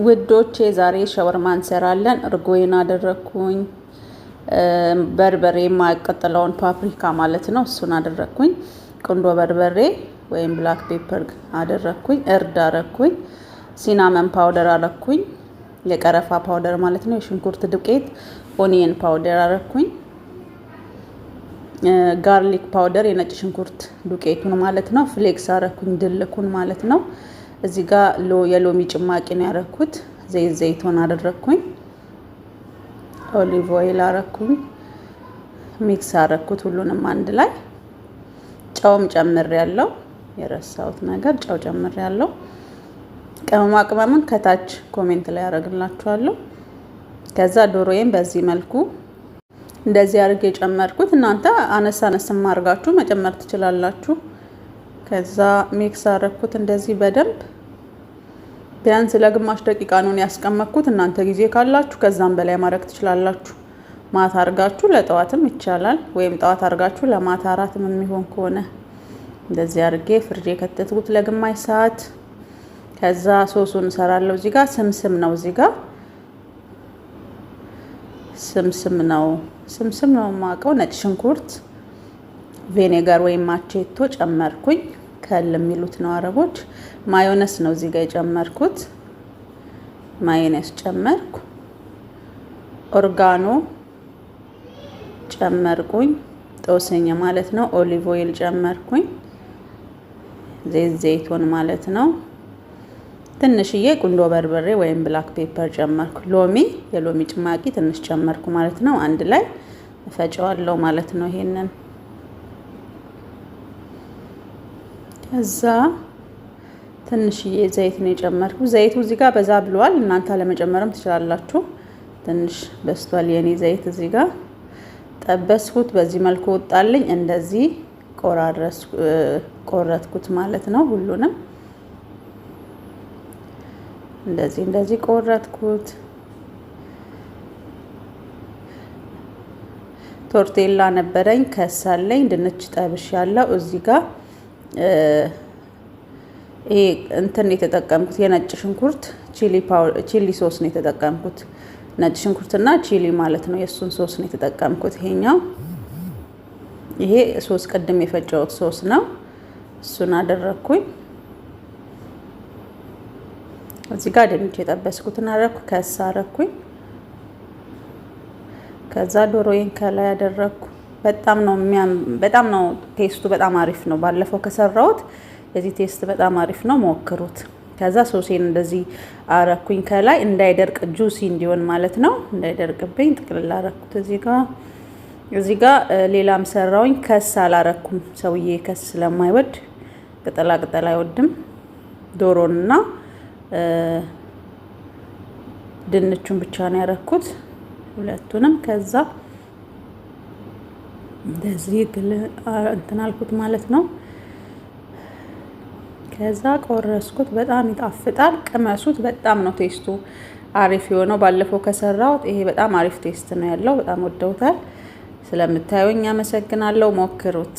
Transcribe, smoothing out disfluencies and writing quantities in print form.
ውዶቼ ዛሬ ሸወርማ እንሰራለን። እርጎዬን አደረግኩኝ። በርበሬ የማያቃጥለውን ፓፕሪካ ማለት ነው፣ እሱን አደረግኩኝ። ቁንዶ በርበሬ ወይም black pepper አደረግኩኝ። እርድ አረግኩኝ። Cinnamon powder አረግኩኝ። የቀረፋ powder ማለት ነው። የሽንኩርት ዱቄት፣ onion powder አረግኩኝ። Garlic powder የነጭ ሽንኩርት ዱቄቱን ማለት ነው። Flakes አረኩኝ፣ ድልኩን ማለት ነው። እዚህ ጋር የሎሚ ጭማቂ ነው ያረኩት። ዘይት ዘይቱን አደረግኩኝ። Olive oil አረኩኝ። Mix አረኩት ሁሉንም አንድ ላይ። ጨውም ጨምሬያለሁ የረሳሁት ነገር ጨው ጨምሬያለሁ። ቅመማ ቅመሙን ከታች comment ላይ ያደርግላችኋለሁ። ከዛ ዶሮዬን በዚህ መልኩ እንደዚህ አድርጌ የጨመርኩት፣ እናንተ አነስ አነስም አድርጋችሁ መጨመር ትችላላችሁ። ከዛ mix አረኩት እንደዚህ በደንብ። ቢያንስ ለግማሽ ደቂቃ ነው ያስቀመጥኩት። እናንተ ጊዜ ካላችሁ ከዛም በላይ ማድረግ ትችላላችሁ። ማታ አድርጋችሁ ለጠዋትም ይቻላል፣ ወይም ጠዋት አድርጋችሁ ለማታ እራትም የሚሆን ከሆነ እንደዚህ አድርጌ ፍርጅ የከተትኩት ለግማሽ ሰዓት። ከዛ ሶሱን እሰራለሁ። እዚህ ጋር ስምስም ነው፣ እዚህ ጋር ስምስም ነው፣ ስምስም ነው የማውቀው። ነጭ ሽንኩርት፣ vinegar ወይም አቼቶ ጨመርኩኝ። خل የሚሉት ነው አረቦች። ማዮነስ ነው እዚህ ጋር የጨመርኩት። ማዮነስ ጨመርኩ። Oregano ጨመርኩኝ፣ ጦስኝ ማለት ነው። Olive oil ጨመርኩኝ፣ ዘይት ዘይቱን ማለት ነው። ትንሽዬ ቁንዶ በርበሬ ወይም black pepper ጨመርኩ። ሎሚ፣ የሎሚ ጭማቂ ትንሽ ጨመርኩ ማለት ነው። አንድ ላይ እፈጨዋለሁ ማለት ነው። ይሄንን ከዛ ትንሽዬ ዘይት ነው የጨመርኩ። ዘይቱ እዚህ ጋር በዛ ብሏል። እናንተ አለመጨመርም ትችላላችሁ። ትንሽ በስቷል የኔ ዘይት። እዚህ ጋር ጠበስኩት። በዚህ መልኩ ወጣልኝ። እንደዚህ ቆረጥኩት ማለት ነው። ሁሉንም እንደዚህ እንደዚህ ቆረጥኩት። Tortilla ነበረኝ፣ ከሳለኝ ድንች ጠብሽ ያለው። እዚህ ጋር ይሄ እንትን የተጠቀምኩት የነጭ ሽንኩርት chili sauce ነው የተጠቀምኩት። ነጭ ሽንኩርትና chili ማለት ነው። የእሱን ሶስ ነው የተጠቀምኩት። ይሄኛው ይሄ ሶስ ቅድም የፈጨሁት ሶስ ነው። እሱን አደረግኩኝ። እዚህ ጋር ድንች የጠበስኩትን አደረኩ። ከሳ አደረኩኝ። ከዛ ዶሮዬን ከላይ አደረግኩ። በጣም ነው በጣም ነው taste ኡ፣ በጣም አሪፍ ነው። ባለፈው ከሰራሁት የዚህ taste በጣም አሪፍ ነው፣ ሞክሩት። ከዛ ሶሴን እንደዚህ አረኩኝ ከላይ እንዳይደርቅ፣ juicy እንዲሆን ማለት ነው። እንዳይደርቅብኝ ጥቅልል አረኩት። እዚህ ጋር ሌላም ሰራውኝ። ከስ አላረኩም። ሰውዬ ከስ ስለማይወድ፣ ቅጠላ ቅጠል አይወድም። ዶሮንና ድንቹን ብቻ ነው ያረኩት ሁለቱንም። ከዛ እንደዚህ ግል እንትን አልኩት ማለት ነው። ከዛ ቆረስኩት። በጣም ይጣፍጣል። ቅመሱት። በጣም ነው taste ኡ አሪፍ የሆነው። ባለፈው ከሰራሁት ይሄ በጣም አሪፍ taste ነው ያለው። በጣም ወደውታል። ስለምታዩኝ አመሰግናለሁ። ሞክሩት።